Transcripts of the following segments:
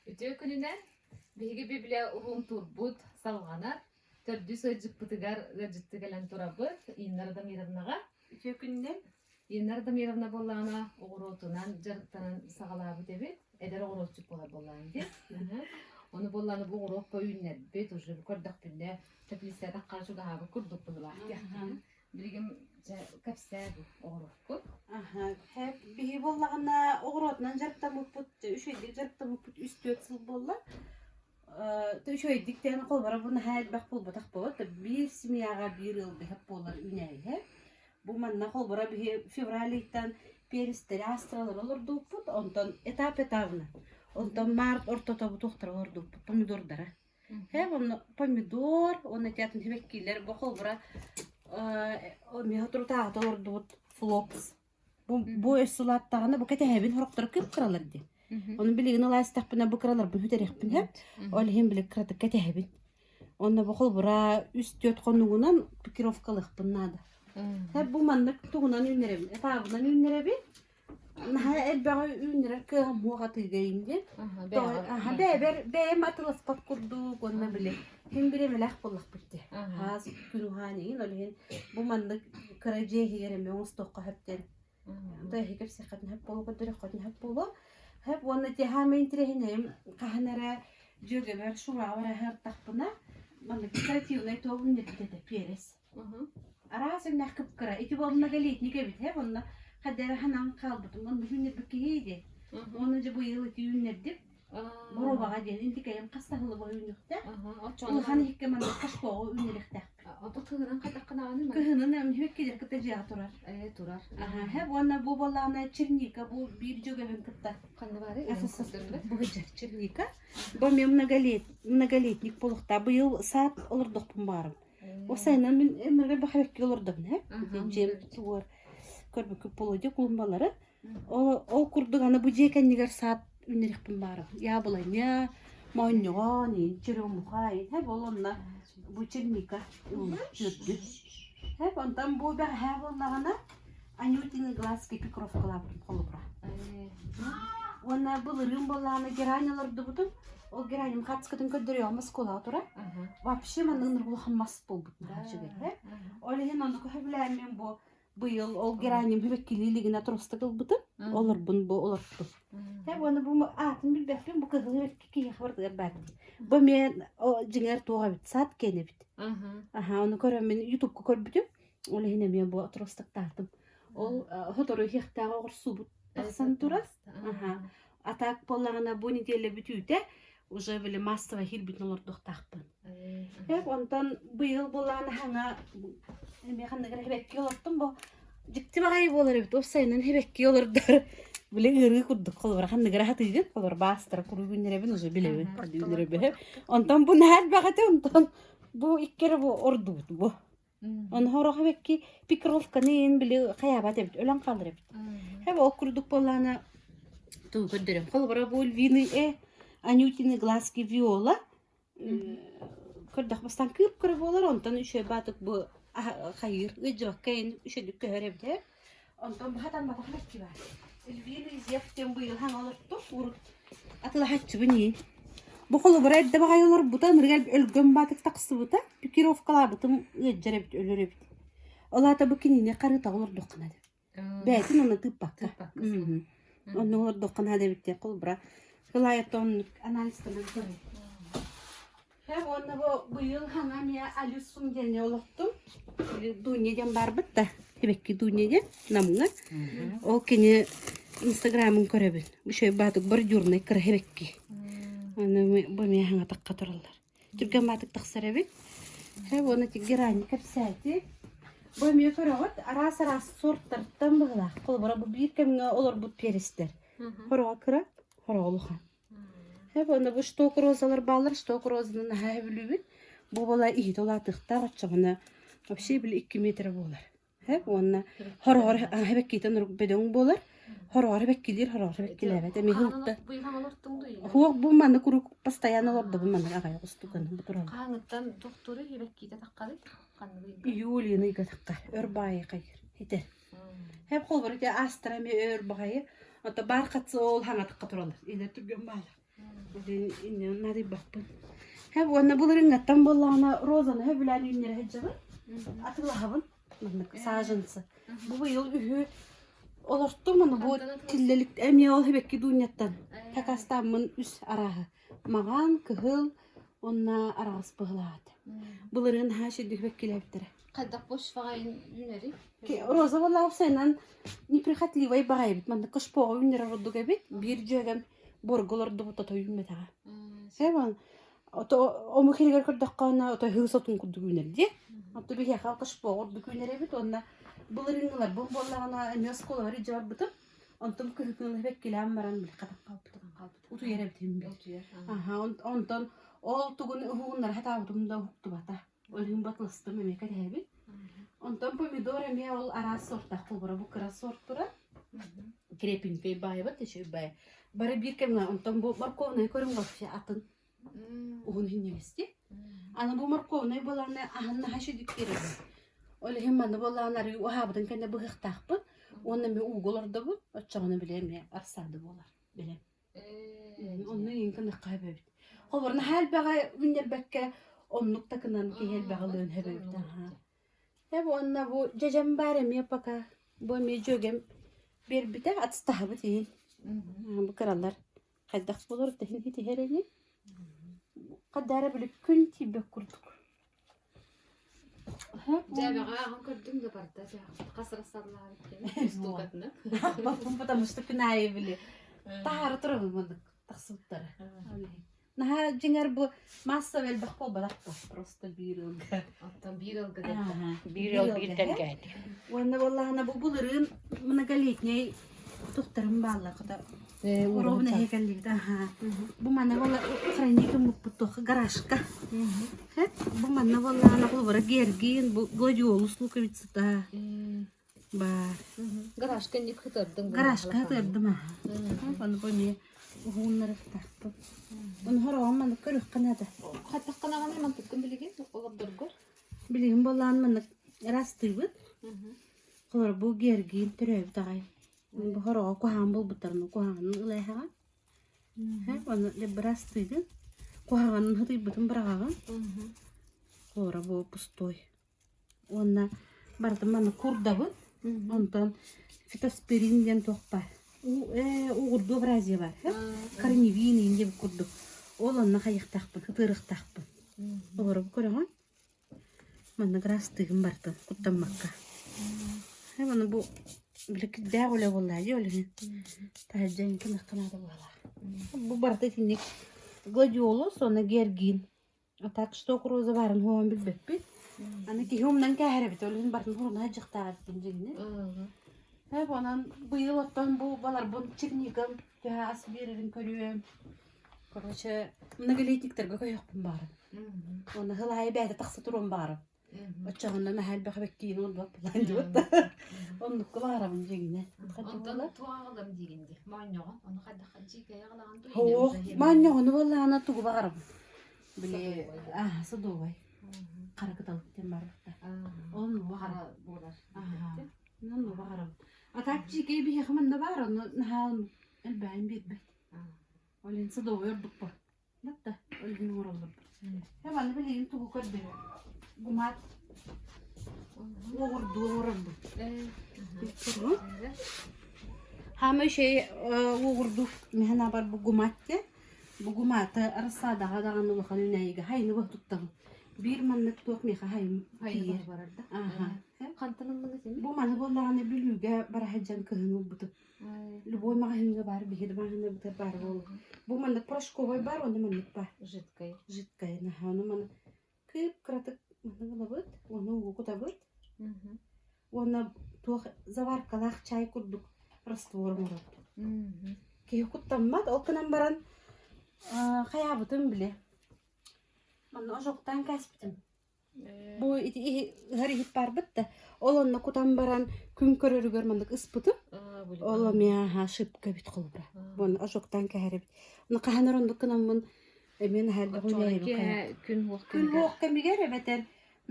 Үтүө күнүнэн! Биһиги Библия уһуумтуурбут салҕанар. Төрдүс ыалдьыппытыгар ыалдьытты кэлэн турабыт Инна Радомировнаҕа. Үтүө күнүнэн! Инна Радомировна буоллаҕына оҕуруотунан дьарыктанан саҕалаабыт эбит. Эдэр оҕуруотчут буолар буоллаҕын дии. Ону буоллаҕына бу оҕуруокка үүннэрбит, уже көрдөхпүнэ теплицаҕа чугаһаабыт курдук быһыылаах диэхтэрин. Билигин дьэ кэпсээ бу оҕуруоккун. Аха, хэп биһи буоллаҕына оҕуруотунан дьарыктаммыппыт, үчүгэйдик дьарыктаммыппыт үс-түөрт сыл буолла. Э, үчүгэйдик диэн холобура бу наһаа элбэх буолбатах буолуо. Биир семьяҕа биир ыал быһап буолар үүнээйиһэ. Бу манна холобура биһи февраль ыйтан перистэри астралары олордубуппут, онтон этап этабына. Онтон март ортото бу туохтары олордубуппут, помидордара. Һэ онно помидор уонна ити сибэккилэр бу холобура миэхэ турутааҕыта олордубут флокс. Бу бу өс сылааттаҕына бу кэтэһэбин сорохторо кып-кыралар дии. Ону билигин ылаа истэхпинэ бу кыраларбын сүтэриэхпин сөп. Ол иһин били кыратык кэтэһэбин. Онно бу холобура үс-түөрт хонугунан пикировкалыахпын наада. Һэ бу маннык тугунан үүннэрэбин? Этабынан үүннэрэбин. Наһаа элбэҕи үүннэрэр кыаҕым суох атыыга диэн. Аха бэйэбэр бэйэм атыласпат курдук уонна били ким бириэмэлээх буоллахпыт дии. Хаас күн уһаан иһин ол иһин бу маннык кыра дьиэ иһигэр эмиэ оҥостуохха сөп диэн. Онто эһиги кэпсиэххитин сөп буолуо, көрдөрүөххүтүн сөп буолуо. Сөп уонна ити саамай интэриэһинэйим хаһан эрэ дьүөгэбэр Шураҕа бара сырыттахпына маннык декоративнай туох үүннэрбит этэ перец. Араас өҥнөөх кып-кыра. Ити бу многолетник эбит ээ уонна хайда эрэ санаан хаалбытым. Онно үүннэрбит киһи дии. Уонна дьэ быйыл ити үүннэрдим. Боруобаҕа диэн интикэйим хас да сылы быһа үүнүөхтээх. Улахан иһиккэ маннык кашпоҕа үүннэриэхтээхпит. Ото кыһынын хайдаххынаҕыный манна? Кыһынын үһүккилэр кытта дьиэҕэ турар. Ээ, турар. Аха, һэ уонна бу буоллаҕына черника бу биир дьүөгэбин кытта. Ханна баарый? Бу черника. Бу эмиэ многолетник буолуохтаах. Быйыл саад олордохпун баарым. Уопсайынан мин ынырыгар бэхэрэккэ олордобун ээ. Дьиэм тугар көрбүккүт буолуо дии клумбалары. Ол, ол курдук аны бу дьиэ кэннигэр саад үүннэриэхпин баарым. Яблоня, моонньоҕон, черемуха, һэ ол онно бу черника үрдү. Һэ онтон бу бэҕэһээ буоллаҕына Анютины глазки пикровкалаабытым холобура. Уонна былырыын буоллаҕына герань олордубутум. Ол гераним хаартыскатын көрдөрүөҕүм оскуолаҕа турар. Вообще маннык ынырык улахан мас буолбут наһаа үчүгэй. Ол иһин оннук сөбүлээммин бу быйыл ол гераним сибэккилии илигинэ тростак ылбытым. Олорбун бу олортум. Һэ уонна бу аатын билбэппин бу кыһыл сибэкки киһиэхэ барытыгар баар дии. Бу эмиэ дьиҥэр туох эбит сад киэн эбит. Аха ону көрөммүн ютубка көрбүтүм. Ол иһин эмиэ бу отростактаатым. Ол сотору иһиэхтээх оҕурсуубут тахсан турар. Аха. А так буоллаҕына бу неделя бүтүүтэ уже били массово иһирбитин олордуохтаахпын. Эп онтон быйыл буоллаҕына хаҥа эмиэ ханнык эрэ хэбэкки олортум бу дьикти баҕайы буолар эбит уопсайынан хэбэкки олордор били ыарыы курдук холобура ханнык эрэ хатыыгын холобура баастара куруук үүннэрэбин уже билэбин үүннэрэбин онтон бу наһаа элбэх этэ онтон бу икки эрэ бу ордубут бу Ону сорох эбэкки пикировканы иһин били хайаабат эбит, өлөн хаалар эбит. Хэб ол курдук буоллаҕына тугу көрдөрөм. Холобура бу львиный э Анютины глазки виола көрдөх бастаан кыып-кыра буолар, онтон үчүгэй баатык бу хайыыр ыдьыбакка иһин үчүгэйдик көһөр эбит ээ. Онтон баһа тамматах бэкки баар. Львиный зев диэн быйыл хаҥа олортум. Урут атылаһаччыбын иин. Бу холобура эрдэ баҕайы олорбута, ынырыга өлгөм баатык тахсыбыта. Пикировкалаабытым ыалдьар эбит, өлөр эбит. Ол аата бу кинини харытаҕа олордоххуна эбит. Бэйэтин онно тыыппакка. Онно олордоххуна эбит диэн холобура. Кылаайаттан оннук анализтанан көрөр. Һэ уонна бу быйыл хаҥа эмиэ Алисум диэни олохтум. Дуня диэн баарбыт да, сибэкки Дуня диэн Намҥа. Ол кини инстаграмын көрөбүн. Үчүгэй баатык бордюрнай кыра сибэкки. Аны бу эмиэ хаҥа тахха тураллар. Түргэн баатык тахсар эбит. Һэ уонна ити герани кэпсээти. Бу эмиэ көрөҕүт араас-араас сорттартан быһыылаах. Холобура бу биир кэмҥэ олорбут перестэр. Хороҕо кыра, хороҕо улахан. Һэп уонна бу шток розалар бааллар, шток розаны наһаа сөбүлүүбүн. Бу буола иһитэ улаатыахтаах, оччоҕуна вообще били 2 метр буолар. Һэп уонна хороҕор хэбэккиитэн бөдөҥ буолар. Хороҕор хэбэккилиир, хороҕор хэбэккилээбэт. Эмиэ һылта. Хуох бу манна куруук постоянно олордобун манна аҕай устуканы бу тураллар. Хаһааҥҥыттан тохтууруй хэбэккиитэ таххарый? Ханныгый? Июльыны ыйга таххар. Өр баайы хайыр. Хитер. Хэп холбор ити астара эмиэ өр баҕайы. Ото баар хатсы ол хаҥатыкка тураллар. Илэ түргэн баалар. Иннин наадыйбаппын. Һэ уонна былырыыҥҥаттан буоллаҕына розаны сөбүлээн үүннэрэ сылдьабын. Атыылаһабын. Маннык саженцы. Бу быйыл үһү олортум ону бу тиллэлик эмиэ ол сибэкки дуунньаттан такастааммын үс арааһы. Маҕан, кыһыл уонна араҕас быһылаат. Былырыын наһаа үчүгэй сибэккилээбиттэрэ. Хайдах почваҕа үүнэрий? Роза буоллаҕа сайынан неприхотливай баҕайы эбит. Маннык кашпоҕа үүннэрэр ордук эбит. Биир дьүөгэм буорга олордубут ото үүммэтэҕэ. Сэбэн ото омук иһигэр көрдөххө ото хыы сотун курдук үүнэр дии. Ото биһиэхэ кашпоҕа ордук үүнэр эбит уонна былырыыҥҥыларбын буоллаҕына эмиэ оскуолабар илдьэ барбытым. Онтон кыһытын эбэккилээн баран били хатан хаалбытым. Утуйар эбитим бил. Аха, онтон ол тугун уһугуннара сатаабытым да уһуктубата. Ол иһин батылыстым эмиэ кэтэһэбин. Онтон помидор эмиэ ол араас сортаах холборо бу кыра сорт турар. Крепенькэй баайбат үчүгэй баай. Бары биир кэмҥэ онтон бу морковнай көрүҥ вообще атын уһун иһинньэгэсти. Аны бу морковнай буолааны аһын наһаа үчүгэй биэрэр. Ол иһин манна буоллаҕына арыы уһаабытын кэннэ быһыахтаахпын уонна эмиэ ууга олордобун. Оччоҕуна били эмиэ рассада буолар. Бэлэм. Онно иҥ гыныахха сөп эбит. Холобур, наһаа элбэҕи үүннэрбэккэ, оннук да гынан киһи элбэҕи ылыан сөп эбит. Аһаа. Э уонна бу дьэдьэн баар эмиэ пока бу эмиэ дьүөгэм биэрбитэ ацтаһабыт иһин. Бу кыралар хайдах буолар тэһин итиһэр ини. Хадара били күн тиийбэт курдук. Дьээбэҕэ аҕам көрдүм да барда хас рассадлаабыт кини устуукатына. Потому что күн аайы били таһаара турабын маннык тахсыбыттара. Наһаа дьиҥэр бу массовый элбэх буолбатах да просто биир ыалга. Оттон биир ыалга диэтэ. Биир ыал биир тэлгээтэ. Уонна буоллаҕына бу былырыын многолетняй туохтарым бааллар хата Ровно кэллибит аха. Бу манна буолла хранить гыммыппыт туохха гаражка. Бу манна буоллаҕына холобура гергин, бу гладиолус луковицата баар. Гаражка инник хытырдың. Гаражка хытырдым аха. Ону бу эмиэ уһууннарыахтаахпын. Ону хороҕон маннык көрүөххэ наада. Хаттахханаҕына мантыккын билигин олордоргор. Билигин буоллаан маннык ырастыыбыт. Холобура бу гергин төрөөбүт аҕай. Бу хороҕо куһаҕан буолбуттарын куһаҕанын ылыаһаҕын. Ону бырастыыгын. Куһаҕанын хатыйбытын быраҕаҕын. Хора бу пустой. Уонна барытын манна курдабын. Онтон фитоспирин диэн туох баар. Угурдуу абразия бар. Корневин иин диэбит курдук. Ол онно хайыахтаахпын, ытыырыахтаахпын. Олору көрөҕүн. Манна ыраастыыгын барытын куттаммакка. Аны бу били кирдээх үлэ буоллаа дии ол иһин таһырдьа гыныахха наада быһыылаах. Бу барыта итинник гладиолус уонна георгин. А так что роза баарын хуоҕун билбэппит. Аны киһи умнан кээһэр эбит ол иһин барытын хуруна сылдьыахтаах эбиппин дьиҥинэ. Онон быйыл оттон бу баларбын черникам төһө ас биэрэрин көрүөм. Короче, многолетниктарга көһүөхпүн баҕарабын. Уонна сыл аайы бэйэтэ тахса туруон баҕарабын. Оччоҕуна наһаа элбэх эбэккиин уурбат буолан дьыбыт. Оннукка баҕарабын дьиҥинэ. Онтон туох аҕалам диигин дии? Моонньоҕон. Ону хайдах дьиикэйэ аҕалаҕын дуу? Суох, моонньоҕону буоллаҕына тугу баҕарабын? Били, аа, садовай. Хара кыталык диэн барбыта. Оннук Хара буолар. Оннук баҕарабын. А так дьиикэй биһиэхэ манна баар, ону наһаа элбээн биэрбэт. Ол иһин садовай ордукпа. Да, ол иһин оҥороллор. Э, манна билигин тугу көрдөрөр? Гумат уоҕурдуу оҥорорбут. Хаама үчүгэй уоҕурдуу миһэн абар бу гумат диэн. Бу гуматы рассадаҕа даҕаны улахан үүнээйигэ хайыны быһа туттабын. Биир маннык туох миэхэ хайым тиийэр. Аха. Хантан ыллыҥ итини? Бу маны буоллаҕына Бүлүүгэ бара сылдьан кыһын ылбытым. Любой маҕаһыыҥҥа баар, биһиги да маҕаһыыннарбытыгар баар буолуо. Бу маннык порошковай баар уонна маннык баар. Жидкай. Жидкай наһаа ону маны кып-кыратык маннык ылабыт уонна ууга кутабыт. Уонна туох заваркалаах чай курдук раствор оҥоробут. Киһи куттаммат, ол гынан баран хайаабытын били. Манна ожогтаан кээспитим. Бу ити ыһар иһит баарбыт да, ол онно кутан баран күн көрөрүгэр маннык ыспытым. Ол эмиэ аһаа шипка эбит холобура. Уонна ожогтаан кэһэр эбит. Ону хаһан эрэ оннук гынаммын эмиэ наһаа элбэх үлэлээбит Күн уох Күн уох кэмигэр эбэтэр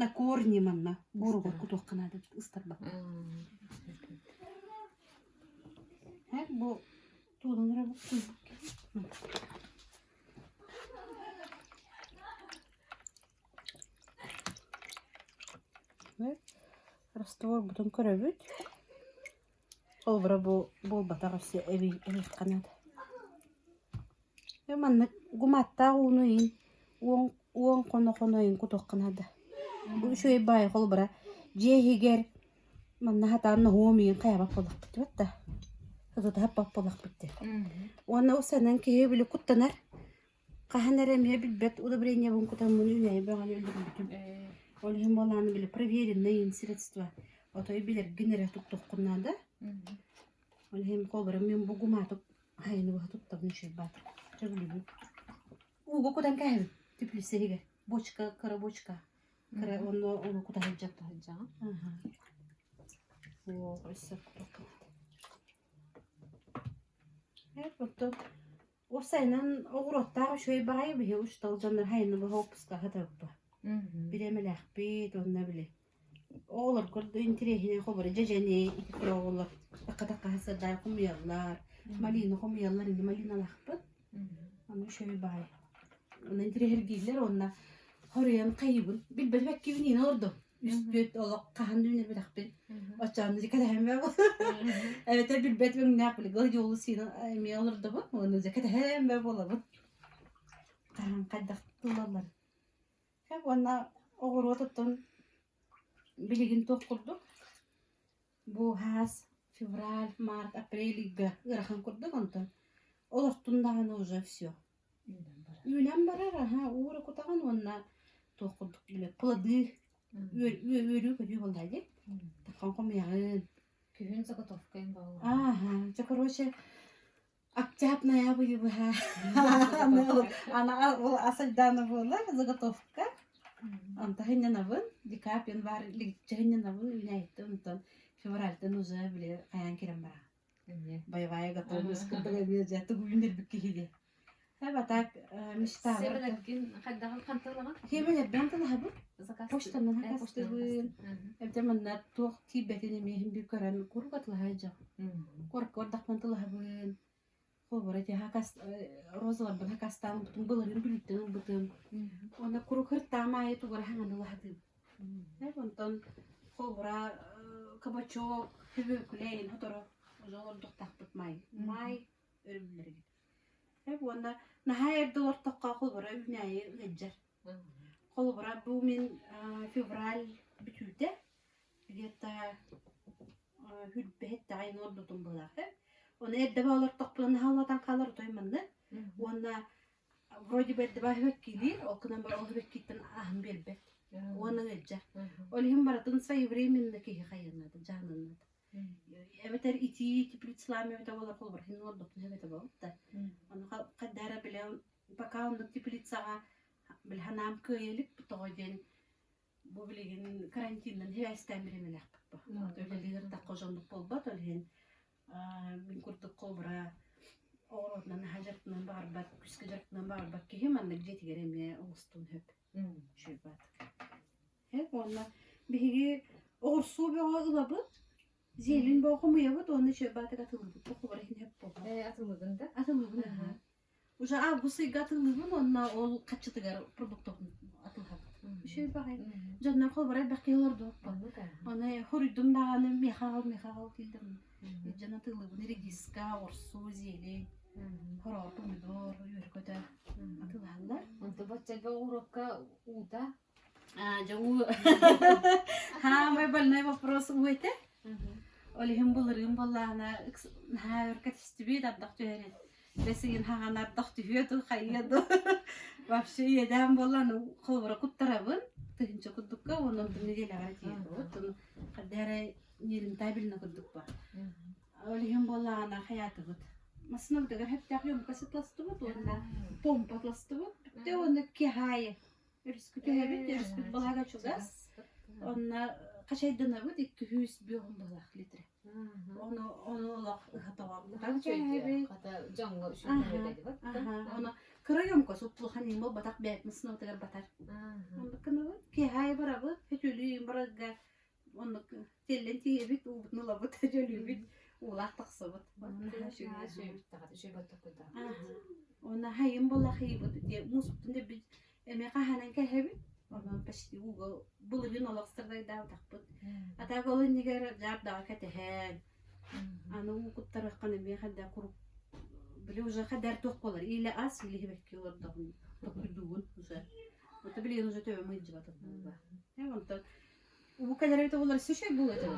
на корни манна буоругар кутуохха наада ыстарбакка. Бу туолан эрэ бу куйбут. Растворбутун көрөбүт. Холобура бу буолбатах өссө эбиэххэ наада. Маннык гуматтаах ууну иин уон хоно-хоно иин кутуохха наада. Бу үчүгэй баайы холобура дьиэ иһигэр манна сатаан ноһуом иин хайабат буоллахпыт дии да сытытыһаппат буоллахпыт дии. Уонна ол санаан киһи били куттанар. Хаһан эрэ эмиэ билбэт удобрениебын кутаммын үүнээйи бөҕөнү өлөрбүтүм. Ол иһин буолааны били проверенные средства. Отой билэргин эрэ туттуоххун наада. Ол иһин холобура мин бу гуматы хайыны быһа туттабын үчүгэй баатыр. Сөбүлүүбүн. Ууга кутан кээһэбин теплица иһигэр. Бочка, кыра бочка. Кыра онно ону кута сылдьар. Сылдьаҕын. Аха. Суох, өссө кутуохха наада. Оттон Уопсайынан оҕуруоттаах үчүгэй баҕайы биһи учуутал дьоннор хайыны быһа отпуска сатыахпыт. Бириэмэлээхпит уонна били оҕолорго да интэриэһинэй холобура дьэдьэни ити кыра оҕолор такка-такка сырдаан хомуйаллар, малина хомуйаллар ини малиналаахпыт. Ону үчүгэй баҕайы. Онно интэриэһиргииллэр уонна хоруйан хайыыбын билбэт бэккибин иин олордум. Үспүт олох хаһан да үүнэрбэтэхпин. Оччоҕуна дьэ кэтэһэммэ Эбэтэр билбэт өҥнөөх били гладиолус сиин эмиэ олордобун уонна дьэ кэтэһэммэ буолабын. Хаһан хайдах тыллаллар. Уонна оҕуруот оттон билигин туох курдук бу хаас февраль, март, апрель ыйга ыарахан курдук онтон олортун даҕаны уже все. Үүнэн барар, аһа, уура кутаҕын уонна туох курдук били плоды үөрүү-көтүү буоллаа дии. Таххан хомуйаҕын. Күһүн заготовкайын буолла. Ааһа, дьэ короче, октябрь ноябрь быһа ана ол асайдаана буолар заготовка. Онто хынньанабын, декабрь, январь лигиччэ хынньанабын үүнээйиттэ онтон февральтан уже били хайаан кирэн бараҕын. Боевая готовность курдук эмиэ дьэ тугу үүнэрбит киһи диye. А так мечтабар. Сиэмэлэргин хайдаҕын ханталаҕын? Сиэмэлэрбин тылаһабын. Заказ. Почтанан Почтанан хастыбын. Эбэтэр манна туох тиийбэтин эмиэ иһин бир көрөн куруук атылаһа дьон. Куоракка ордахпын тылаһабын. Холобура ити хакас розаларбын хакастаан ылбытым, былырыын бүлүүттэн ылбытым. Уонна куруук ыртаам аайы тугу эрэ хаҥаны ылаһатыым. Онтон холобура кабачок, сүбүөкүлэ иһин сотору уже олордуохтаахпыт маай. Маай өрөбүллэригэр. Уонна наһаа эрдэ олортоххо холобура үүнээйи ыалдьар. Холобура бу мин февраль бүтүүтэ где-то хүрбэһит даҕайын олорбутум быһыылаах. Ону эрдэ олортохпуна наһаа улаатан хаалар отой манна. Уонна Вроде бы эрдэ баһыаккилиир, ол гынан баран ол һүбэккиттэн ааһан биэрбэт уонна ыалдьар. Ол иһин барытын своевременно киһи хайыаннаата, дьаһананнаата. Эбэтэр итии теплицалаам эбэтэ буолар холобур иһин олордохпун эбэтэ буолбут да. Ону хайдах эрэ били пока оннук теплицаҕа били санаам кыайа илик тоҕо диэн бу билигин карантинынан сибээстээн бириэмэлээхпит бу. Үлэлиир тахха дьоннук буолбат, ол иһин мин курдук холобура оҕуруотунан наһаа дьарыктанан баҕарбат, күүскэ дьарыктанан баҕарбат киһи маннык дьиэтигэр эмиэ оҥостуон сөп. Үчүгэй баатык. Уонна биһиги оҕурсуу бөҕө ылабыт, зелень бөҕө хомуйабыт уонна үчүгэй баатык атылыыбыт. Бу холобура иһин сөп буолла. Атылыгын да? Атылыыбын аһаа. Уже август ыйга атылыыбын уонна ол хаччытыгар продуктабын атылыһабыт. Үчүгэй баҕайы. Дьоннор холобура элбэх киһи олордубуппун. Аны хоруйдум даҕаны миэхэ аҕал, миэхэ аҕал дииллэр. Дьон атыылыыбын редиска, оҕурсу, зелень, хороҕор помидор, үөрэ-көтө атыылаһаллар. Онто баччага уруокка уута? А, дьэ уу Самый больной вопрос уу этэ. Ол иһин былырыын буоллаҕына наһаа өр кэтистибит, ардах түһэрин. Бэс ыйын хаҕана ардах түһүө дуу, хайыа дуу. Вообще иэдээн буолла, аны холобура куттарабын тыһыынча курдукка уонна онтон нэдиэлэҕэ эрэ тиийэр буолбут. Хайдах эрэ нерентабельно курдук баар. Ол иһин буоллаҕына хайаатыбыт. Массыынабытыгар сөптөөх ёмка сытластыбыт уонна помпа атластыбыт. Бүттэ уонна киһаайы Өрүскүт түһэбит, өрүспүт балаһага чугас. Онно хачайданабыт 250 быһылаах литре. Ону ону олох ыһа-тоҕо кутан кээһэбит. Дьоҥҥо Аха, ону кыра ёмкость улахан иҥ буолбатах бэйэтин сынабытыгар батар. Оннук гынабыт. Киэһэ барабыт, сөтүөлүү барарга оннук тиэллэн тиийэбит, уубутун ылабыт, дьөлүүбүт, уулаах тахсабыт. Уонна хайын буолла хайыбыт диэ мууспутун дэбит эмиэ хаһаанан кээһэбит. Онон почти ууга. ууга былырыын олох сырдайдаабатахпыт. А так ол иннигэр дьаардаҕа кэтэһэн, аны уу куттарыаххын эмиэ хайдах курук били уже хайдар туох буолар или ас или хибэкки олордоҕун токуйдуугун уже. Ото билигин уже төбөм ыйдьыбатах буолла. Э онтон уу кэлэр эбитэ буоллар сүшэй буолуо этэ.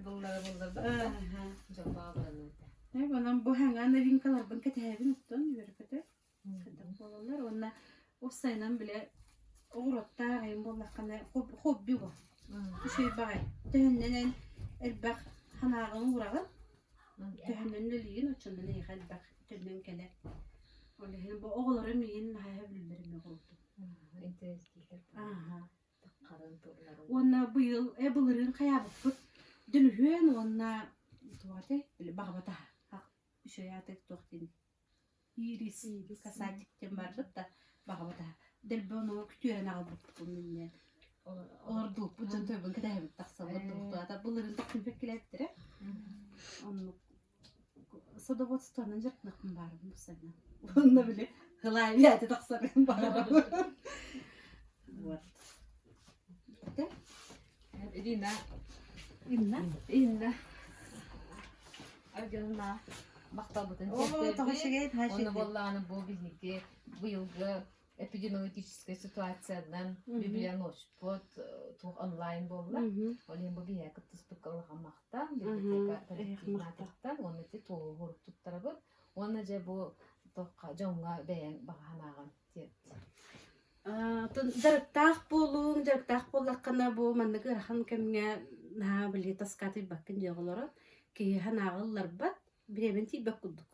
Буллара булларбат дьоллоох бараныыта. Э онон бу хаҥа новинкаларбын кэтэһэбин оттон үөрэ-көтө. Хайдах буолаллар уонна уопсайынан бile оҕуруоттаах эйим буоллаххына хобби бу. Үчүгэй баҕайы. Төһөннөнөн элбэх санааҕын уураҕын, төһөннөн үлэлиигин, оччонон эйиэхэ элбэх төннөн кэлэр. Ол иһин бу оҕолорум миигин наһаа сөбүлүүллэр эмиэ оҕуруоту. Интэриэстииллэр. Ааһа. Таххарын тылларын. Уонна быйыл э былырыын хайаабыппыт дөлүһүөн уонна туох этэй били баҕабатаһа үчүгэй аата туох диэн Ирис касатик диэн барбыт да баҕабыта дэлби ону күтүөрэн аҕалбыппын иннэ олордубуппут дьон тойбун кэтэһэбит тахсаллар дуохтуата былырын тохтун килээттэрэ оннук садоводствонан дьарыктанахпын баарбын бусайна уонна били хылаайбиати тахсарын баарбын вот Ирина Инна Инна Ардьанна махталбытын тиэрдэбит. Онно буоллаҕына бу биһиги быйылгы эпидемиологическай ситуациянан библионочпут туох онлайн буолла. Ол иһин бу биһиэхэ кыттыспыкка улахан махтал. Библиотека коллективнаатыттан уонна ити туолуу туттарабыт. Уонна дьэ бу туохха дьоҥҥо бэйэҥ баҕа санааҕын тиэрт. Дьарыктаах буолууҥ, дьарыктаах буоллаххына бу маннык ыарахан кэмҥэ наһаа били таскаатыйбаккын дьиэҕэ олорон киһи санааҕа ылларбат, бириэмэҥ тиийбэт курдук.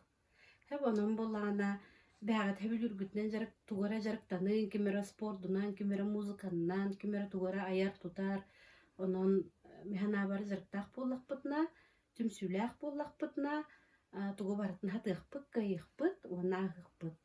Һэ онон буоллаҕына бэйэҕит сөбүлүүргүтүнэн дьарык тугу эрэ дьарыктаныҥ, ким эрэ спордунан, ким эрэ музыканнан, ким эрэ тугу эрэ айар-тутар. Онон мин санаабар дьарыктаах буоллахпытына, түмсүүлээх буоллахпытына тугу барытын сатыахпыт, кыайыахпыт уонна ааһыахпыт.